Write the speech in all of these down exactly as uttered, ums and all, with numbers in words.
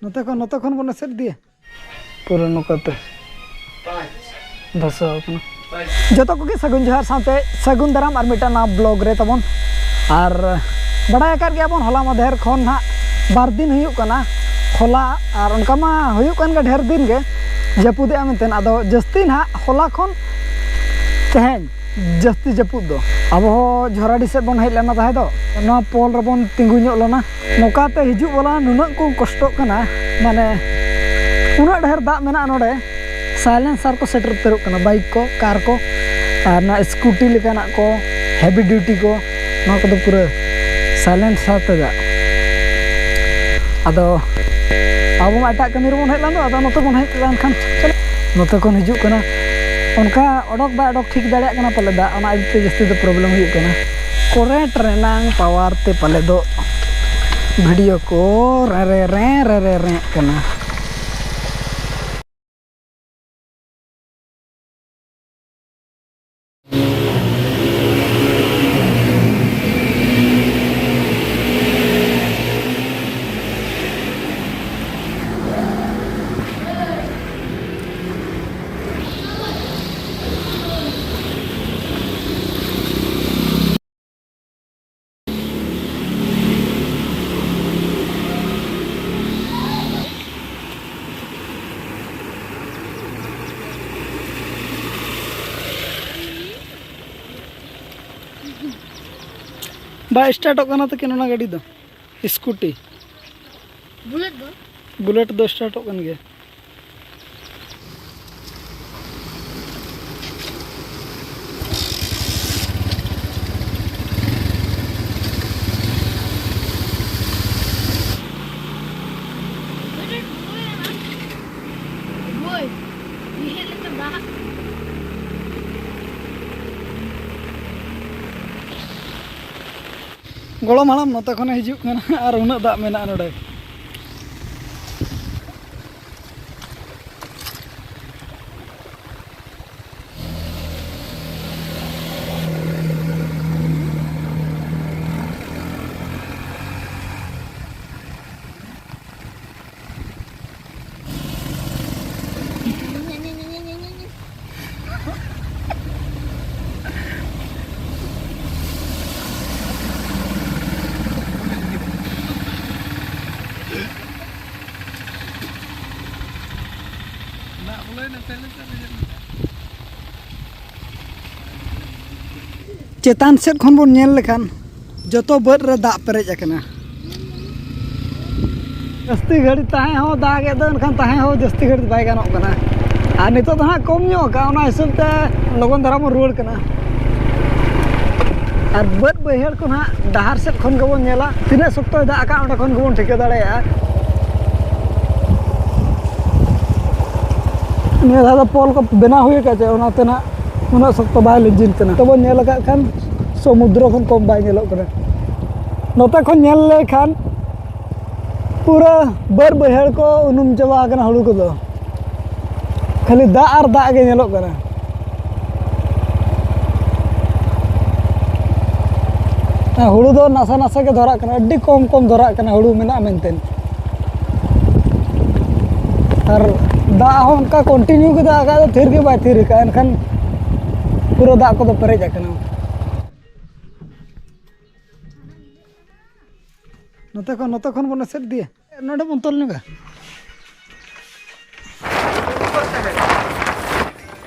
ᱱᱚᱛᱮ ᱠᱷᱚᱱ, ᱱᱚᱛᱮ ᱠᱷᱚᱱ ᱵᱚᱱ ᱮᱥᱮᱫ ᱤᱫᱤᱭᱟ᱾ ᱯᱩᱨᱟᱹ ᱱᱚᱝᱠᱟᱛᱮ ᱫᱷᱟᱥᱟᱣ ᱠᱟᱱᱟ᱾ ᱡᱚᱛᱚ ᱠᱚᱜᱮ ᱥᱟᱹᱜᱩᱱ ᱡᱚᱦᱟᱨ ᱥᱟᱶᱛᱮ ᱥᱟᱹᱜᱩᱱ ᱫᱟᱨᱟᱢ ᱟᱨ ᱢᱤᱫᱴᱟᱝ ᱱᱟᱣᱟ ᱵᱞᱚᱜ ᱨᱮ ᱛᱟᱵᱚᱱ᱾ ᱟᱨ ᱵᱟᱲᱟᱭ ᱟᱠᱟᱫ ᱜᱮᱭᱟ ᱵᱚᱱ, ᱦᱚᱞᱟ ᱢᱟᱫᱷᱮᱨ ᱠᱷᱚᱱ ᱱᱟᱦᱟᱜ ᱵᱟᱨ ᱫᱤᱱ ᱦᱩᱭᱩᱜ ᱠᱟᱱᱟ ᱦᱚᱞᱟ, ᱟᱨ ᱚᱱᱠᱟ ᱢᱟ ᱦᱩᱭᱩᱜ ᱠᱟᱱ ᱜᱮ ᱰᱷᱮᱨ ᱫᱤᱱ ᱜᱮ ᱡᱟᱹᱯᱩᱫᱮᱜᱼᱟ ᱢᱮᱱᱛᱮ᱾ ᱟᱫᱚ ᱡᱟᱹᱥᱛᱤ ᱱᱟᱦᱟᱜ ᱦᱚᱞᱟ ᱠᱷᱚᱱ ᱛᱮᱦᱮᱧ ᱡᱟᱹᱥᱛᱤ ᱡᱟᱹᱯᱩᱫ ᱫᱚ᱾ ᱟᱵᱚ ᱦᱚᱸ ᱡᱷᱚᱨᱟᱰᱤ ᱥᱮᱫ ᱵᱚᱱ ᱦᱮᱡ ᱞᱮᱱᱟ ᱛᱟᱦᱮᱸ ᱫᱚ, ᱱᱚᱣᱟ ᱯᱳᱞ ᱨᱮᱵᱚᱱ ᱛᱤᱸᱜᱩ ᱧᱚᱜ ᱞᱮᱱᱟ᱾ ᱱᱚᱝᱠᱟᱛᱮ ᱦᱤᱡᱩᱜ ᱵᱚᱞᱚ ᱱᱩᱱᱟᱹᱜ ᱠᱚ ᱠᱚᱥᱴᱚᱜ ᱠᱟᱱᱟ, ᱢᱟᱱᱮ ᱩᱱᱟᱹᱜ ᱰᱷᱮᱨ ᱫᱟᱜ ᱢᱮᱱᱟᱜᱼᱟ ᱱᱚᱰᱮ᱾ ᱥᱟᱭᱞᱮᱱᱥᱟᱨ ᱠᱚ ᱥᱮᱴᱮᱨ ᱩᱛᱟᱹᱨᱚᱜ ᱠᱟᱱᱟ, ᱵᱟᱭᱤᱠ ᱠᱚ, ᱠᱟᱨ ᱠᱚ, ᱟᱨ ᱱᱚᱣᱟ ᱥᱠᱩᱴᱤ ᱞᱮᱠᱟᱱᱟᱜ ᱠᱚ, ᱦᱮᱵᱤ ᱰᱤᱭᱩᱴᱤ ᱠᱚ, ᱱᱚᱣᱟ ᱠᱚᱫᱚ ᱯᱩᱨᱟᱹ ᱥᱟᱭᱞᱮᱱᱥᱟᱨ ᱛᱮ ᱫᱟᱜ᱾ ᱟᱫᱚ ᱟᱵᱚ ᱢᱟ ᱮᱴᱟᱜ ᱠᱟᱹᱢᱤ ᱨᱮᱵᱚᱱ ᱦᱮᱡ ᱞᱮᱱ ᱫᱚ, ᱟᱫᱚ ᱱᱚᱛᱮ ᱵᱚᱱ ᱦᱮᱡ ᱞᱮᱱᱠᱷᱟᱱ ᱱᱚᱛᱮ ᱠᱷᱚᱱ ᱦᱤᱡᱩᱜ ᱠᱟᱱᱟ᱾ ᱚᱱᱠᱟ ᱚᱰᱚᱠ ᱵᱟᱭ ᱚᱰᱚᱠ ᱴᱷᱤᱠ ᱫᱟᱲᱮᱭᱟᱜ ᱠᱟᱱᱟ ᱯᱟᱞᱮ ᱫᱟᱜ, ᱚᱱᱟ ᱤᱫᱤ ᱛᱮ ᱡᱟᱹᱥᱛᱤ ᱫᱚ ᱯᱨᱚᱵᱞᱮᱢ ᱦᱩᱭᱩᱜ ᱠᱟᱱᱟ᱾ ᱠᱚᱨᱮᱱᱴ ᱨᱮᱱᱟᱝ ᱯᱟᱣᱟᱨ ᱛᱮ ᱯᱟᱞᱮ ᱫᱚ ᱵᱷᱤᱰᱤᱭᱳ ᱠᱚ ᱨᱮ ᱨᱮ ᱨᱮ ᱨᱮ ᱨᱮ ᱨᱮ ᱠᱟᱱᱟ᱾ ᱵᱟᱭ ᱥᱴᱟᱨᱴᱚᱜ ᱠᱟᱱᱟ ᱛᱟᱹᱠᱤᱱ ᱚᱱᱟ ᱜᱟᱹᱰᱤ ᱫᱚ, ᱥᱠᱩᱴᱤ᱾ ᱵᱩᱞᱮᱴ ᱫᱚ? ᱵᱩᱞᱮᱴ ᱫᱚ ᱥᱴᱟᱨᱴᱚᱜ ᱠᱟᱱ ᱜᱮᱭᱟ᱾ ᱵᱳᱭ, ᱤᱭᱟᱹ ᱞᱮᱠᱟ ᱫᱟᱜ᱾ ᱜᱚᱲᱚᱢ ᱦᱟᱲᱟᱢ ᱱᱚᱛᱮ ᱠᱷᱚᱱᱮ ᱦᱤᱡᱩᱜ ᱠᱟᱱᱟ ᱟᱨ ᱩᱱᱟᱹᱜ ᱫᱟᱜ ᱢᱮᱱᱟᱜᱼᱟ ᱱᱚᱰᱮ᱾ ᱪᱮᱛᱟᱱ ᱥᱮᱫ ᱠᱷᱚᱱ ᱵᱚᱱ ᱧᱮᱞ ᱞᱮᱠᱷᱟᱱ ᱡᱚᱛᱚ ᱵᱟᱹᱫᱽ ᱨᱮ ᱫᱟᱜ ᱯᱮᱨᱮᱡ ᱟᱠᱟᱱᱟ᱾ ᱡᱟᱹᱥᱛᱤ ᱜᱷᱟᱹᱲᱤᱡ ᱛᱟᱦᱮᱸ ᱦᱚᱸ ᱫᱟᱜ ᱮᱫ ᱫᱚ, ᱮᱱᱠᱷᱟᱱ ᱛᱟᱦᱮᱸ ᱦᱚᱸ ᱡᱟᱹᱥᱛᱤ ᱜᱷᱟᱹᱲᱤᱡ ᱵᱟᱭ ᱜᱟᱱᱚᱜ ᱠᱟᱱᱟ᱾ ᱟᱨ ᱱᱤᱛᱚᱜ ᱫᱚ ᱦᱟᱸᱜ ᱠᱚᱢ ᱧᱚᱜ ᱟᱠᱟᱫ, ᱚᱱᱟ ᱦᱤᱥᱟᱹᱵ ᱛᱮ ᱞᱚᱜᱚᱱ ᱫᱷᱟᱨᱟ ᱵᱚᱱ ᱨᱩᱣᱟᱹᱲ ᱠᱟᱱᱟ᱾ ᱟᱨ ᱵᱟᱹᱫᱽ ᱵᱟᱹᱭᱦᱟᱹᱲ ᱠᱚ ᱦᱟᱸᱜ ᱰᱟᱦᱟᱨ ᱥᱮᱫ ᱠᱷᱚᱱ ᱜᱮᱵᱚᱱ ᱧᱮᱞᱟ, ᱛᱤᱱᱟᱹᱜ ᱥᱚᱠᱛᱚᱭ ᱫᱟᱜ ᱟᱠᱟᱫ, ᱚᱸᱰᱮ ᱠᱷᱚᱱ ᱜᱮᱵᱚᱱ ᱴᱷᱤᱠᱟᱹ ᱫᱟᱲᱮᱭᱟᱜᱼᱟ᱾ ᱱᱤᱭᱟᱹ ᱫᱷᱟᱣ ᱫᱚ ᱯᱳᱞ ᱠᱚ ᱵᱮᱱᱟᱣ ᱦᱩᱭ ᱟᱠᱟᱫ ᱪᱮ, ᱚᱱᱟᱛᱮ ᱱᱟᱜ ᱩᱱᱟᱹᱜ ᱥᱚᱠᱛᱚ ᱵᱟᱭ ᱞᱤᱸᱡᱤᱱ ᱠᱟᱱᱟ᱾ ᱛᱚᱵᱚᱱ ᱧᱮᱞ ᱟᱠᱟᱫ ᱠᱷᱟᱱ ᱥᱚᱢᱩᱫᱨᱚ ᱠᱷᱚᱱ ᱠᱚᱢ ᱵᱟᱭ ᱧᱮᱞᱚᱜ ᱠᱟᱱᱟ᱾ ᱱᱚᱛᱮ ᱠᱷᱚᱱ ᱧᱮᱞ ᱞᱮᱠᱷᱟᱱ ᱯᱩᱨᱟᱹ ᱵᱟᱹᱫᱽ ᱵᱟᱹᱭᱦᱟᱹᱲ ᱠᱚ ᱩᱱᱩᱢ ᱪᱟᱵᱟ ᱟᱠᱟᱱᱟ ᱦᱩᱲᱩ ᱠᱚᱫᱚ᱾ ᱠᱷᱟᱹᱞᱤ ᱫᱟᱜ ᱟᱨ ᱫᱟᱜ ᱜᱮ ᱧᱮᱞᱚᱜ ᱠᱟᱱᱟ᱾ ᱦᱮᱸ, ᱦᱩᱲᱩ ᱫᱚ ᱱᱟᱥᱮ ᱱᱟᱥᱮ ᱜᱮ ᱫᱷᱚᱨᱟᱜ ᱠᱟᱱᱟ, ᱟᱹᱰᱤ ᱠᱚᱢ ᱠᱚᱢ ᱫᱷᱚᱨᱟᱜ ᱠᱟᱱᱟ ᱦᱩᱲᱩ ᱢᱮᱱᱟᱜᱼᱟ ᱢᱮᱱᱛᱮ᱾ ᱟᱨ ᱫᱟᱜ ᱦᱚᱸ ᱚᱱᱠᱟ continue ᱜᱮ ᱫᱟᱜ ᱟᱠᱟᱫ ᱫᱚ, ᱛᱷᱤᱨ ᱜᱮ ᱵᱟᱭ ᱛᱷᱤᱨ ᱟᱠᱟᱫᱼᱟ, ᱮᱱᱠᱷᱟᱱ ᱯᱩᱨᱟᱹ ᱫᱟᱜ ᱠᱚᱫᱚ ᱯᱮᱨᱮᱡ ᱟᱠᱟᱱᱟ᱾ ᱱᱚᱛᱮ ᱠᱷᱚᱱ, ᱱᱚᱛᱮ ᱠᱷᱚᱱ ᱵᱚᱱ ᱮᱥᱮᱫ ᱤᱫᱤᱭᱟ᱾ ᱱᱚᱰᱮ ᱵᱚᱱ ᱛᱚᱞ ᱧᱚᱜᱟ᱾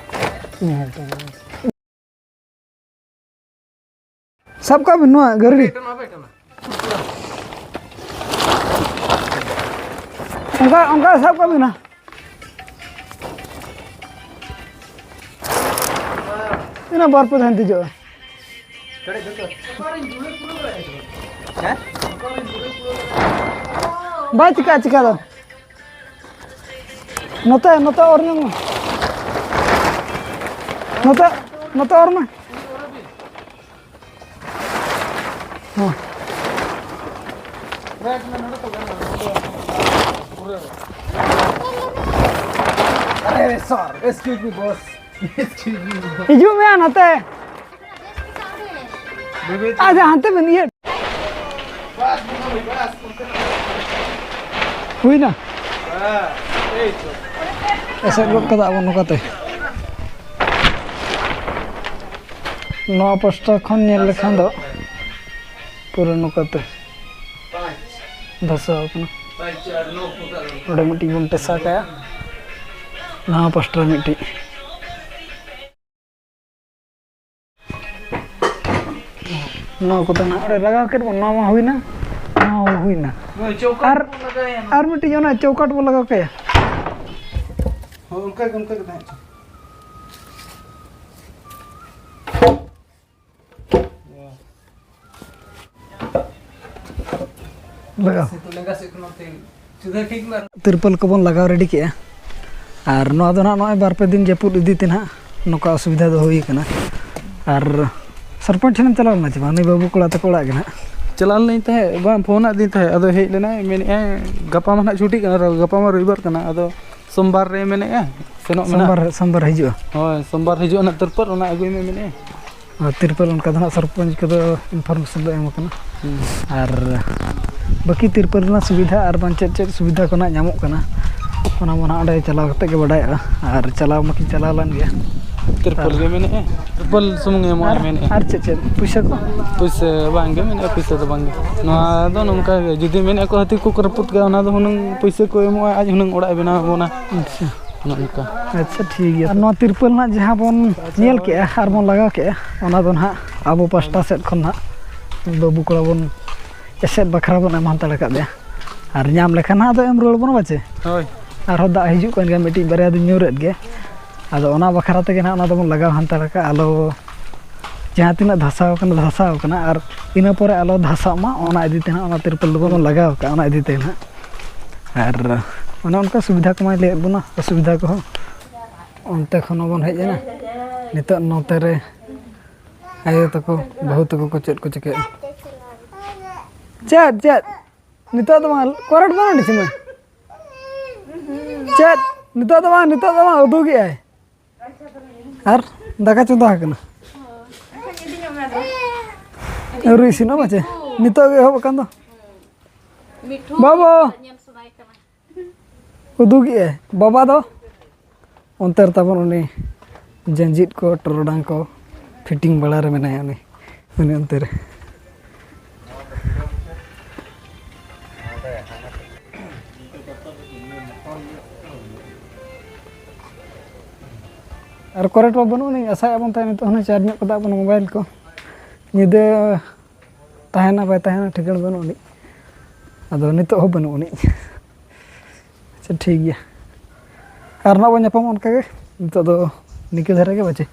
ᱥᱟᱵ ᱠᱟᱜ ᱵᱤᱱ ᱱᱚᱣᱟ ᱜᱟᱹᱨᱰᱤ᱾ ᱚᱱᱠᱟ, ᱚᱱᱠᱟ ᱥᱟᱵ ᱠᱟᱜ ᱵᱤᱱ ᱱᱟ᱾ ᱤᱱᱟᱹ ᱵᱟᱨ ᱯᱮ ᱫᱷᱟᱣ ᱫᱮᱡᱚᱜᱼᱟ᱾ ᱵᱟᱭ ᱪᱤᱠᱟᱹᱜᱼᱟ, ᱪᱤᱠᱟᱹ ᱫᱚ᱾ ᱱᱚᱛᱮ, ᱱᱚᱛᱮ ᱚᱨ ᱧᱚᱜ ᱢᱮ᱾ ᱱᱚᱛᱮ, ᱱᱚᱛᱮ ᱚᱨ ᱢᱮ᱾ ᱦᱮᱸ᱾ ᱟᱨᱮ ᱥᱟᱨ, excuse me boss, excuse me boss. ᱦᱤᱡᱩᱜ ᱢᱮ ᱱᱚᱛᱮ᱾ ᱟᱪᱪᱷᱟ, ᱦᱟᱱᱛᱮ ᱵᱮᱱ ᱤᱭᱟᱹ᱾ ᱦᱩᱭᱱᱟ᱾ ᱮᱥᱮᱫ ᱜᱚᱫ ᱠᱟᱫᱟ ᱵᱚᱱ ᱱᱚᱝᱠᱟᱛᱮ᱾ ᱱᱚᱣᱟ ᱯᱟᱥᱴᱟ ᱠᱷᱚᱱ ᱧᱮᱞ ᱞᱮᱠᱷᱟᱱ ᱫᱚ ᱯᱩᱨᱟᱹ ᱱᱚᱝᱠᱟᱛᱮ ᱫᱷᱟᱥᱟᱣ ᱠᱟᱱᱟ᱾ ᱱᱚᱰᱮ ᱢᱤᱫᱴᱤᱡ ᱵᱚᱱ ᱴᱮᱥᱟ ᱠᱟᱭᱟ, ᱱᱟᱣᱟ ᱯᱟᱥᱴᱟ ᱨᱮ ᱢᱤᱫᱴᱤᱡ᱾ ᱱᱚᱣᱟ ᱠᱚᱫᱚ ᱱᱟᱦᱟᱜ ᱚᱸᱰᱮ ᱞᱟᱜᱟᱣ ᱠᱮᱫ ᱵᱚᱱ, ᱱᱚᱣᱟ ᱢᱟ ᱦᱩᱭᱱᱟ, ᱱᱚᱣᱟ ᱦᱚᱸ ᱦᱩᱭᱱᱟ᱾ ᱟᱨ, ᱟᱨ ᱢᱤᱫᱴᱤᱡ ᱚᱱᱟ ᱪᱳᱠᱟᱴ ᱵᱚᱱ ᱞᱟᱜᱟᱣ ᱠᱟᱭᱟ᱾ ᱦᱳᱭ, ᱚᱱᱠᱟ ᱜᱮ, ᱚᱱᱠᱟ ᱜᱮ ᱛᱟᱦᱮᱸ ᱦᱚᱪᱚ᱾ ᱞᱟᱜᱟᱣ᱾ ᱛᱤᱨᱯᱚᱞ ᱠᱚᱵᱚᱱ ᱞᱟᱜᱟᱣ ᱨᱮᱰᱤ ᱠᱮᱜᱼᱟ᱾ ᱟᱨ ᱱᱚᱣᱟ ᱫᱚ ᱱᱟᱦᱟᱜ ᱱᱚᱜᱼᱚᱭ ᱵᱟᱨ ᱯᱮ ᱫᱤᱱ ᱡᱟᱹᱯᱩᱫ ᱤᱫᱤ ᱛᱮ ᱱᱟᱦᱟᱜ ᱱᱚᱝᱠᱟ ᱚᱥᱩᱵᱤᱫᱷᱟ ᱫᱚ ᱦᱩᱭ ᱠᱟᱱᱟ᱾ ᱟᱨ ᱥᱚᱨᱯᱚᱧᱪ ᱴᱷᱮᱱᱮᱢ ᱪᱟᱞᱟᱣ ᱞᱮᱱᱟ ᱪᱮ ᱵᱟᱝ? ᱩᱱᱤ ᱵᱟᱹᱵᱩ ᱠᱚᱲᱟ ᱛᱟᱠᱚ ᱚᱲᱟᱜ ᱜᱮ ᱱᱟᱦᱟᱜ᱾ ᱪᱟᱞᱟᱣ ᱞᱮᱱᱟᱹᱧ ᱛᱟᱦᱮᱸᱫ, ᱵᱟᱝ, ᱯᱷᱳᱱ ᱟᱫᱤᱧ ᱛᱟᱦᱮᱸᱫ, ᱟᱫᱚ ᱦᱮᱡ ᱞᱮᱱᱟᱭ, ᱢᱮᱱᱮᱫᱼᱟᱭ ᱜᱟᱯᱟ ᱢᱟ ᱱᱟᱦᱟᱜ ᱪᱷᱩᱴᱤᱜ ᱠᱟᱱᱟ, ᱜᱟᱯᱟ ᱢᱟ ᱨᱚᱵᱤᱵᱟᱨ ᱠᱟᱱᱟ, ᱟᱫᱚ ᱥᱳᱢᱵᱟᱨ ᱨᱮ ᱢᱮᱱᱮᱫᱼᱟ ᱥᱮᱱᱚᱜ ᱢᱮᱱᱟᱜ᱾ ᱥᱳᱢᱵᱟᱨ, ᱥᱳᱢᱵᱟᱨ ᱦᱤᱡᱩᱜᱼᱟ᱾ ᱦᱳᱭ, ᱥᱳᱢᱵᱟᱨ ᱦᱤᱡᱩᱜᱼᱟ ᱱᱟᱦᱟᱜ ᱛᱤᱨᱯᱚᱞ, ᱚᱱᱟ ᱟᱹᱜᱩᱭ ᱢᱮ ᱢᱮᱱᱮᱫᱼᱟᱭ᱾ ᱟᱨ ᱛᱤᱨᱯᱚᱞ ᱚᱱᱠᱟ ᱫᱚ ᱱᱟᱦᱟᱜ ᱥᱚᱨᱯᱚᱧᱪ ᱠᱚᱫᱚ ᱤᱱᱯᱷᱚᱨᱢᱮᱥᱚᱱ ᱫᱚ ᱮᱢ ᱟᱠᱟᱱᱟ᱾ ᱦᱩᱸ᱾ ᱟᱨ ᱵᱟᱹᱠᱤ ᱛᱤᱨᱯᱚᱞ ᱨᱮᱱᱟᱜ ᱥᱩᱵᱤᱫᱷᱟ ᱟᱨ ᱵᱟᱝ ᱪᱮᱫ ᱪᱮᱫ ᱥᱩᱵᱤᱫᱷᱟ ᱠᱚ ᱱᱟᱦᱟᱜ ᱧᱟᱢᱚᱜ ᱠᱟᱱᱟ, ᱚᱱᱟ ᱢᱟ ᱱᱟᱦᱟᱜ ᱚᱸᱰᱮ ᱪᱟᱞᱟᱣ ᱠᱟᱛᱮ ᱜᱮ ᱵᱟᱰᱟᱭᱚᱜᱼᱟ᱾ ᱟᱨ ᱪᱟᱞᱟᱣ ᱢᱟᱠᱤᱱ ᱪᱟᱞᱟᱣ ᱞᱮᱱ ᱜᱮᱭᱟ᱾ ᱛᱤᱨᱯᱚᱞ ᱟᱨ ᱜᱮ ᱢᱮᱱᱮᱫᱼᱟ, ᱛᱤᱨᱯᱚᱞ ᱥᱩᱢᱩᱝ ᱮ ᱮᱢᱚᱜᱼᱟ ᱟᱨ, ᱢᱮᱱᱮᱫᱼᱟ᱾ ᱟᱨ ᱪᱮᱫ ᱪᱮᱫ ᱯᱩᱭᱥᱟᱹ ᱠᱚ? ᱯᱩᱭᱥᱟᱹ ᱵᱟᱝ ᱜᱮ ᱢᱮᱱᱮᱫᱼᱟ, ᱯᱩᱭᱥᱟᱹ ᱫᱚ ᱵᱟᱝ ᱜᱮ᱾ ᱱᱚᱣᱟ ᱫᱚ ᱱᱚᱝᱠᱟ ᱜᱮ, ᱡᱩᱫᱤ ᱢᱮᱱᱮᱫᱼᱟ ᱠᱚ ᱦᱟᱹᱛᱤ ᱠᱚᱠᱚ ᱨᱟᱹᱯᱩᱫ ᱠᱟᱜᱼᱟ, ᱚᱱᱟ ᱫᱚ ᱦᱩᱱᱟᱹᱝ ᱯᱩᱭᱥᱟᱹ ᱠᱚ ᱮᱢᱚᱜᱼᱟ, ᱟᱡ ᱦᱩᱱᱟᱹᱝ ᱚᱲᱟᱜ ᱮ ᱵᱮᱱᱟᱣ ᱟᱵᱚᱱᱟ᱾ ᱟᱪᱪᱷᱟ᱾ ᱚᱱᱮ ᱚᱱᱠᱟ᱾ ᱟᱪᱪᱷᱟ, ᱴᱷᱤᱠ ᱜᱮᱭᱟ᱾ ᱟᱨ ᱱᱚᱣᱟ ᱛᱤᱨᱯᱚᱞ ᱱᱟᱦᱟᱜ ᱡᱟᱦᱟᱸ ᱵᱚᱱ ᱧᱮᱞ ᱠᱮᱜᱼᱟ ᱟᱨ ᱵᱚᱱ ᱞᱟᱜᱟᱣ ᱠᱮᱜᱼᱟ, ᱚᱱᱟ ᱫᱚ ᱱᱟᱦᱟᱜ ᱟᱵᱚ ᱯᱟᱥᱴᱟ ᱥᱮᱫ ᱠᱷᱚᱱ ᱱᱟᱦᱟᱜ ᱵᱟᱹᱵᱩ ᱠᱚᱲᱟ ᱵᱚᱱ ᱮᱥᱮᱫ ᱵᱟᱠᱷᱨᱟ ᱵᱚᱱ ᱮᱢ ᱦᱟᱛᱟᱲ ᱟᱠᱟᱫᱮᱭᱟ᱾ ᱟᱨ ᱧᱟᱢ ᱞᱮᱠᱷᱟᱱ ᱱᱟᱦᱟᱜ ᱟᱫᱚ ᱮᱢ ᱨᱩᱣᱟᱹᱲ ᱵᱚᱱ ᱵᱟᱪᱮ᱾ ᱦᱳᱭ᱾ ᱟᱨᱦᱚᱸ ᱫᱟᱜ ᱦᱤᱡᱩᱜ ᱠᱟᱱ ᱜᱮᱭᱟ, ᱢᱤᱫᱴᱤᱡ ᱵᱟᱨᱭᱟ ᱫᱚ ᱧᱩᱨᱮᱫ ᱜᱮ᱾ ᱟᱫᱚ ᱚᱱᱟ ᱵᱟᱠᱷᱨᱟ ᱛᱮᱜᱮ ᱱᱟᱦᱟᱜ ᱚᱱᱟ ᱫᱚᱵᱚᱱ ᱞᱟᱜᱟᱣ ᱦᱟᱛᱟᱲ ᱟᱠᱟᱫᱼᱟ, ᱟᱞᱚ ᱡᱟᱦᱟᱸ ᱛᱤᱱᱟᱹᱜ ᱫᱷᱟᱥᱟᱣ ᱠᱟᱱᱟ, ᱫᱷᱟᱥᱟᱣ ᱠᱟᱱᱟ, ᱟᱨ ᱤᱱᱟᱹ ᱯᱚᱨᱮ ᱟᱞᱚ ᱫᱷᱟᱥᱟᱜ ᱢᱟ, ᱚᱱᱟ ᱤᱫᱤ ᱛᱮ ᱱᱟᱦᱟᱜ ᱚᱱᱟ ᱛᱤᱨᱯᱚᱞ ᱫᱚᱵᱚᱱ ᱞᱟᱜᱟᱣ ᱟᱠᱟᱫᱼᱟ, ᱚᱱᱟ ᱤᱫᱤ ᱛᱮ ᱱᱟᱦᱟᱜ᱾ ᱟᱨ ᱚᱱᱮ ᱚᱱᱠᱟ ᱥᱩᱵᱤᱫᱷᱟ ᱠᱚᱢᱟᱭ ᱞᱟᱹᱭᱟᱫ ᱵᱚᱱᱟ, ᱚᱥᱩᱵᱤᱫᱷᱟ ᱠᱚᱦᱚᱸ᱾ ᱚᱱᱛᱮ ᱠᱷᱚᱱ ᱦᱚᱸᱵᱚᱱ ᱦᱮᱡ ᱮᱱᱟ᱾ ᱱᱤᱛᱚᱜ ᱱᱚᱛᱮ ᱨᱮ ᱟᱭᱳ ᱛᱟᱠᱚ, ᱵᱟᱹᱦᱩ ᱛᱟᱠᱚ ᱠᱚ ᱪᱮᱫ ᱠᱚ ᱪᱤᱠᱟᱹᱭᱮᱫᱼᱟ? ᱪᱮᱫ, ᱪᱮᱫ? ᱱᱤᱛᱚᱜ ᱫᱚ ᱵᱟᱝ, ᱠᱚᱨᱮᱱᱴ ᱵᱟᱹᱱᱩᱜ ᱟᱹᱱᱤᱡ ᱥᱤᱢᱟᱹ? ᱪᱮᱫ? ᱱᱤᱛᱚᱜ ᱫᱚ ᱵᱟᱝ, ᱱᱤᱛᱚᱜ ᱫᱚ ᱵᱟᱝ, ᱩᱫᱩᱜᱮᱜᱼᱟᱭ᱾ ᱟᱨ ᱫᱟᱠᱟ ᱪᱚᱸᱫᱟ ᱟᱠᱟᱱᱟ᱾ ᱟᱹᱣᱨᱤ ᱤᱥᱤᱱᱚᱜ ᱯᱟᱪᱮ? ᱱᱤᱛᱚᱜ ᱜᱮ ᱮᱦᱚᱵ ᱟᱠᱟᱱ ᱫᱚ᱾ ᱢᱤᱴᱷᱩ ᱵᱟᱵᱟ! ᱧᱮᱞ ᱥᱟᱱᱟᱭᱮ ᱠᱟᱱᱟ᱾ ᱩᱫᱩᱜᱮᱜᱼᱟᱭ ᱵᱟᱵᱟ ᱫᱚ᱾ ᱚᱱᱛᱮ ᱨᱮ ᱛᱟᱵᱚᱱ ᱩᱱᱤ ᱡᱟᱸᱡᱤᱫ ᱠᱚ, ᱴᱚᱨᱚᱰᱟᱝ ᱠᱚ ᱯᱷᱤᱴᱤᱝ ᱵᱟᱲᱟ ᱨᱮ ᱢᱮᱱᱟᱭᱟ ᱩᱱᱤ, ᱩᱱᱤ ᱚᱱᱛᱮ ᱨᱮ᱾ ᱟᱨ ᱠᱟᱨᱮᱱᱴ ᱢᱟ ᱵᱟᱹᱱᱩᱜ ᱟᱹᱱᱤᱡ, ᱟᱥᱟᱭᱮᱫ ᱵᱚᱱ ᱛᱟᱦᱮᱸᱫ ᱱᱤᱛᱚᱜ ᱦᱩᱱᱟᱹᱝ ᱪᱟᱨᱡᱽ ᱧᱚᱜ ᱠᱟᱫᱟ ᱵᱚᱱ ᱢᱳᱵᱟᱭᱤᱞ ᱠᱚ, ᱧᱤᱫᱟᱹ ᱛᱟᱦᱮᱱᱟ ᱵᱟᱭ ᱛᱟᱦᱮᱱᱟ ᱴᱷᱤᱠᱟᱹᱬ ᱵᱟᱹᱱᱩᱜ ᱟᱹᱱᱤᱡ᱾ ᱟᱫᱚ ᱱᱤᱛᱚᱜ ᱦᱚᱸ ᱵᱟᱹᱱᱩᱜ ᱟᱹᱱᱤᱡ᱾ ᱟᱪᱪᱷᱟ, ᱴᱷᱤᱠ ᱜᱮᱭᱟ, ᱟᱨ ᱱᱟᱜ ᱵᱚᱱ ᱧᱟᱯᱟᱢᱟ ᱚᱱᱠᱟ ᱜᱮ᱾ ᱱᱤᱛᱚᱜ ᱫᱚ ᱱᱤᱝᱠᱟᱹ ᱫᱷᱟᱨᱟ ᱜᱮ ᱵᱟᱪᱮ᱾